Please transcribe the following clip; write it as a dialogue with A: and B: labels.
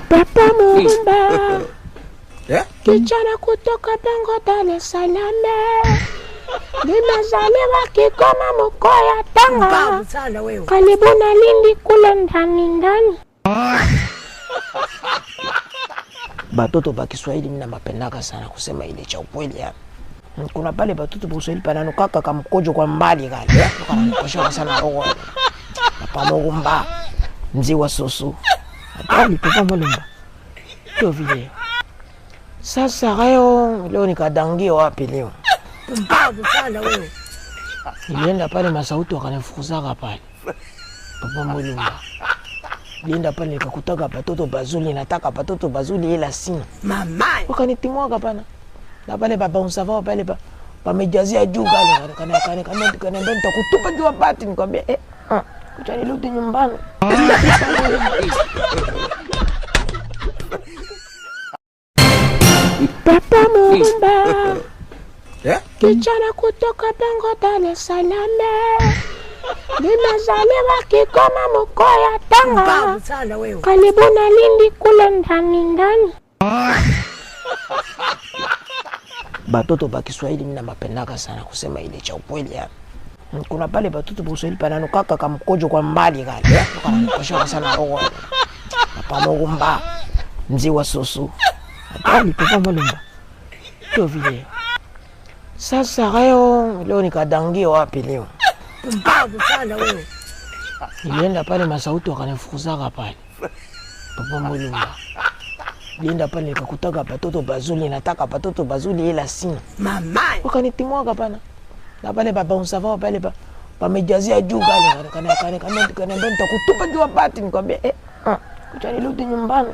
A: Papa Murumba, kijana kutoka Bongo, Dar es Salaam, nimezaliwa Kigoma, mkoa ya Tanga,
B: Pumbavu sana wewe.
A: karibu na Lindi kule ndani ndani. Batoto ba Kiswahili mina mapendaka sana kusema ile cha ukweli yani. Kuna pale batoto ba Kiswahili pananukaka kamkojo kwa mbali kale. Kananukosha sana roho. Papa Murumba, mzee wa soso. Hatari Papa Murumba. Ndio vile. Sasa leo leo nikadangia wapi leo?
B: Pumbavu sana wewe.
A: Nilienda pale Masauti wakanifukuzaka pale. Papa Mulumba. Nilienda pale nikakutaka batoto bazuli, nataka batoto bazuli ila sina.
B: Mama.
A: Wakanitimwaka pana. Na pale ba bouncer wao pale ba pamejazia juu kale kana kana kana kana nitakutupa juu ya bati, nikwambia eh, ah, kucha nirudi nyumbani. Papa Murumba, kijana kutoka Bongo, Dar es Salaam, nimezaliwa Kigoma, mkoa ya Tanga,
B: Pumbavu sana wewe.
A: karibu na Lindi kule ndani ndani. Batoto ba Kiswahili mina mapendaka sana kusema ile cha ukweli yani. Kuna pale batoto ba Kiswahili pananukaka kamkojo kwa mbali kale. Kananukosha sana roho. Papa Murumba, mzee wa soso. Hatari Papa Murumba. Ndio vile. Sasa leo leo nikadangia wapi leo?
B: Pumbavu sana wewe.
A: Nilienda pale Masauti wakanifukuzaka pale. Papa Mulumba. Nilienda pale nikakutaka batoto bazuli, nataka batoto bazuli ila sina.
B: Mama.
A: Wakanitimwaka pana. Na pale ba bouncer wao pale ba pamejazia juu kale kana kana kana kana nitakutupa juu ya bati, nikwambia eh, ah, kucha nirudi nyumbani.